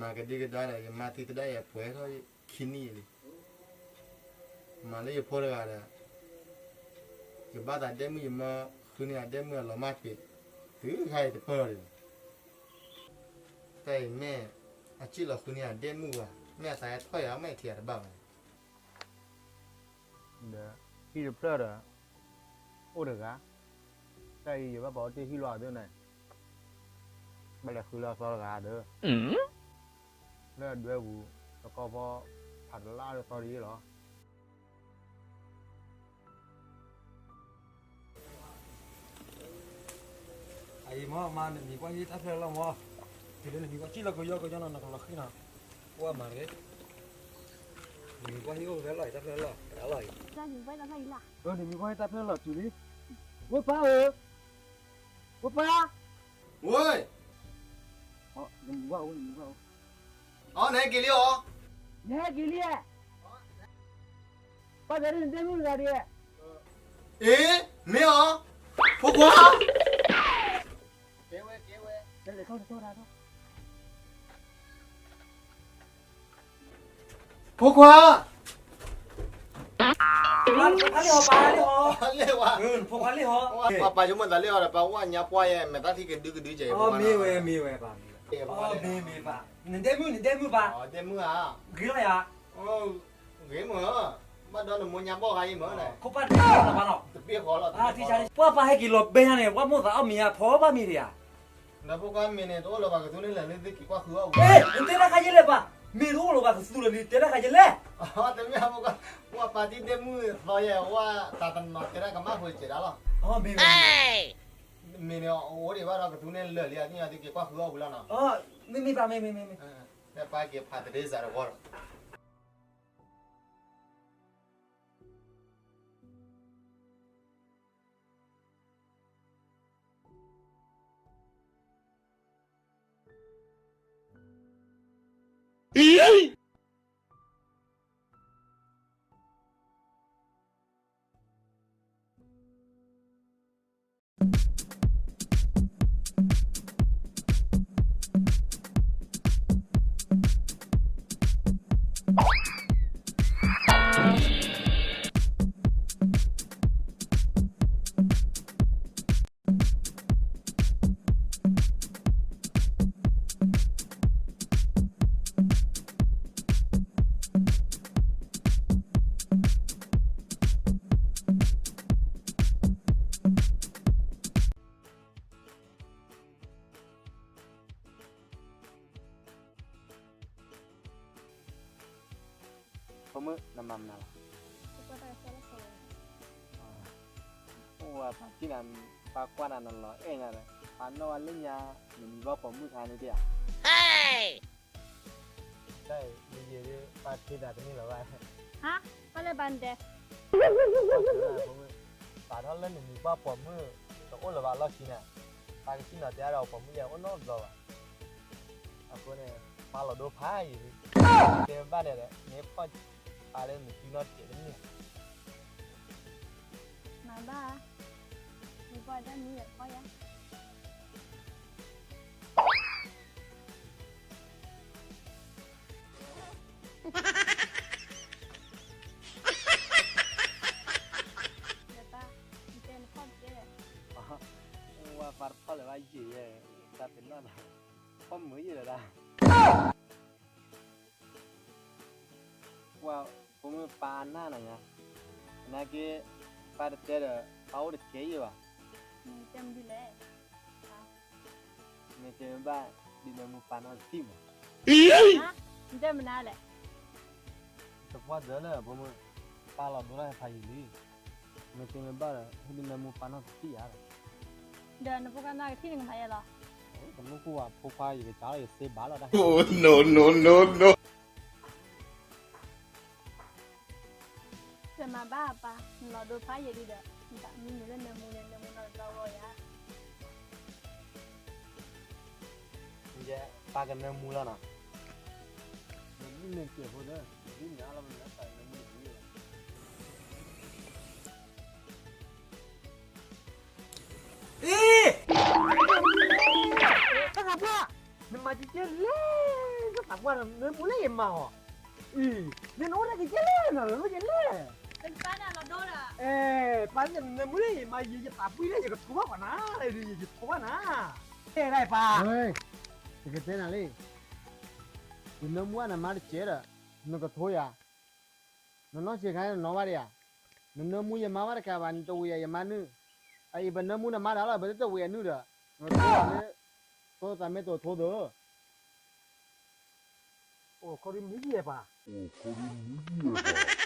မၤကဒုကဒါဒီး ယမါသံသဒၣ်ယၤပှဲၤထီၣ်ခံနံၣ်လံ. မၤလၢယဖိတဂၤဒီး ယဘၣ်သးဒဲမုၣ်ယမါဃုန့ၢ်အဒဲမုၣ်အလီၤမၢ်ဖံး, တုၤခါအံၤတပၢၢ်လီၤဒံး. တၢ်အံၤမ့ၢ်အစံၣ်လီၤဃုန့ၢ်အဒဲမုၣ်ဝဲ, မ့ၢ်အသးဟဲထီၣ်ယၤ မ့ၢ်ထံၣ်ယၤတဘၣ်ဘၣ်န့ၣ် ဒီးဟံၣ်တဖျၢၣ်ဒီး အိၣ်တဂၤ, တၢ်အံၤယဘၣ်ပာ်အိၣ်တ့ၢ်ဟံၣ်လီၤအီၤဒ်န့ၣ်, ဘၣ်လဲၤဃုလၢအသီတဂၤဒီး, လၢအဒွဲပူၤ တကီၢ်ဖီ ဖးတလၢ်လၢသီတယ့ၢ်လီၤ. အအံၤမ့ၢ်မါ နမံၤကွၢ်ဟံၣ်တၢ်ဖျၢၣ်လီၤမး, တုၤလၢနမံၤကွၢ်စံၣ်လီၤကယီကယီနီၤ နကလီၤဃံနီၤ, ကွၢ်မၤတဂ့ၤ, နမံၤကွၢ်ဟံၣ်အိၣ်ဖဲလီၤတၢ်ဖျၢၣ်လီၤ တၢ်လီၤအံၤ, နမံၤကွၢ်ဟံၣ်တၢ်ဖျၢၣ်လီၤတုၤလံ, ဝဲပၢ်ဧၢ, ဝဲပၢ်, ဝဲ, နမံၤကွၢ်အိၣ်နမံၤကွၢ်အိၣ်, အီ နဟဲက့ၤလံအီၤ, နဟဲက့ၤလံ, ပၢ်တဲဒ်နတဲမုၢ်တဂၤဒ်, အ့ မ့ၢ်အီၤ, ဖိခွါ, တဲဝဲတဲဝဲ, ဖိခွါ, ဖိခွါလံဟီ, ပၢ်လံဟီ, ဖိခွါလံဟီ, ပၢ်ဆိကမိၣ်သးလံဟီဒီး ပၢ်ဝဲညါပှၢ်ယဲ မဲာ်သၣ်ထံကဒုကဒုကဲ, မ့ၢ်ဝဲမ့ၢ်ဝဲပၢ်, မ့ၢ်ဝဲ, နတဲမုၢ်နတဲမုၢ်ပၢ်, တဲမုၢ်ဧါ, ဂ့ၤလီၤယၤ ဂ့ၤမ့ၢ်, ဘၣ်ဒီးနမိၢ်ညါဘီၣ်ဂၤအံၤမ့ၢ်, ခိၣ်ပၢ်တဘ့ၣ်ဃီလီၤ, တဘ့ၣ်ဃီလီၤ, ပှၢ်ပၢ်ဟဲက့ၤလီၤဘဲညါန့ၣ် ပှၢ်မိၣ်သးအီၣ်မ့ၤယါ ဖီဘၣ်မ့ၤတယါ, ဒီးဖိခွါမ့ၤန့ၣ် တအိၣ်လၢၤဘၣ်ကသူန့ၣ်လဲၣ် လၢသုက့ၤကွၢ်ဃုအီၣ်ဝံၤ, နတဲတၢ်ခါယဲလဲၣ်ပၢ်, မ့ၤတအိၣ်လၢၤဘၣ်ကသူလၢၤလံ တဲတၢ်ခါယဲလဲၣ်, တမ့ၢ်ဖိခွါ, ပှၢ်ပၢ်တံၢ်ဒဲမုၣ်သီယဲ ဝဲတၢ်တနီၤတဲတၢ်ကမၣ်ဖိစဲးဒၣ်လီၤ, မ့ၤန့ၣ် အိၣ်ဒံးဘၣ်ဒီးကသူန့ၣ်လၢာ်လံ အသ့ၣ်ညါသုက့ၤကွၢ်ဃုအီၣ်ဝံၤလီၤနီၤ, မ့မ့ၢ်ပၢ်မ့မ့မ့မ့, ပၢ်က့ၤဖးတရ့စးတဝီလီၤ. ဖိမုၣ် နမၤမနုၤလီၤ, အိၣ်ဝဲပၢ်ထံၣ်နၤ, ပၢ်ကွၢ်နၤနလီၤအဲၣ်ညါဒီး, ပၢ်နီၣ်ဝဲလၢညါ, နမံၤဘၣ်ပိာ်မုၣ်ခါန့ၣ်တယါ, တၢ်အံၤ မ့ၢ်ယဲဒ် ပၢ်ထံၣ်နၤတန့ၢ်လၢၤဘၣ်, ဟါ, ပၢ်လၢပၢ်နတဲ, ပာ်ထီၣ်လၢနမံၤဘၣ်ပိာ်မုၣ်, တအိၣ်လၢၤဘၣ်လီၢ်ခံန့ၣ်, ပၢ်ကစံၣ်နီၤတဲအါဒီးပိာ်မုၣ်ယဲအိၣ်နီတဘျီဘၣ်, အဃိန့ၣ်, ပၢ်လီၤဒိဖးယံာ်လံ, တဲဘၣ်န့ၣ်ဒီး မ့ၢ်ဖီၣ်ပၢ်လၢနစုနီတစဲးတန့ၢ်, မၤဘၣ်, မ့ၢ်ပှၢ်ဒၣ်မံယဲဖီၣ်ယါ ဒီးပၢ်, နတဲနဖီၣ်တကဲလဲၣ်, ဝဲပၢ်တဖီၣ်လၢၤဘၣ်ယံာ်ယဲ, တၢ်ပ့ၤနီၣ်သး, ဖီၣ်မုာ်ယံာ်လၢၤဒၣ်, ဝဲ, ဖိမုၣ်ပၢ်အနၢ်နၤညါ, နာ်က့, ပၢ်တတဲဒီး ပၢ်အိၣ်တကဲယံာ်ဘၣ်, တဲမနုၤလဲၣ် မ့ၢ်တဲမ့ၢ်ဘၣ်, ဒုးနၢမူပၢ်နီတထံၣ်မး, နတဲမနုၤလဲၣ်, တပှၢ်ဒၢလၢဖိမုၣ်, ပၢ်လီၤဒိလၢဟဲဖးယံာ်လံ, မ့ၢ်တဲမ့ၢ်ဘၣ်ဒီး ဟဲဒုးနၢမူပၢ်နီတထံၣ်ဧါ, ဒီးနဖိခွါနီၢ်ကထံၣ်န့ၣ်ကမၤယဲလီၤ, တမ့ၢ်ကိၢ်ဘၣ် ဖိခွါယကစၢ်လီၤ ယစ့ဘၣ်လီၤတၢ်, နမၤဘၣ်ပၢ်, နလီၤဒိဖးယံာ်လံဒီး, နမံၤမ့ၢ်လၢနၢမူန့ၣ် နၢမူနီတဘျီဂီၢ်ယါ, ပၢ်ကနၢမူလီၤနီၤ, နမံၤမ့ၢ်ကဲးဖိဒီး, နမံၤမ့ၢ်အါလီၤမ့ၢ်လၢပၢ်နၢမူတဘျီလီၤ, အ့, တၢ်ဂၤပှၢ်, နမၤကကဲလဲၣ်, နပာ် ပှၤနၢမူလၢယမါအီၤ, အံၤ, နအိၣ်တၢ်ကယဲၢ်လဲၣ် နလီၤယဲၢ်လဲၣ်, အဲ, ပှၤနၢမူလၢယမါ ယတၢ်ပှံၤလၢ ယကထိဘၣ်ပှၤနၤ, ယထိဘၣ်နၤ, တဲဒၣ်ပၢ်, တကတဲနၤလံ, ယနၢမူအနမါတကဲးဒီး, နကထိယၤ, နနီၢ်ဆံးခါနနီၢ်ဘၣ်ဒံးဧါ, နနၢမူယမါဘၣ်တကးဘၣ် နတဝံၤယၤယမါနုၢ်, အအံၤပနၢမူနမါဒီးလီၤ ပတတဝံၤအနုၢ်ဒီး, နကထိလၢ, သိသးမ့ၢ်တိၤထိသၢ အိၣ်ခီဒ်မနုၤယဲၢ်ပၢ်, အိၣ်ခီဒ်မနုၤယဲၢ်ပၢ်,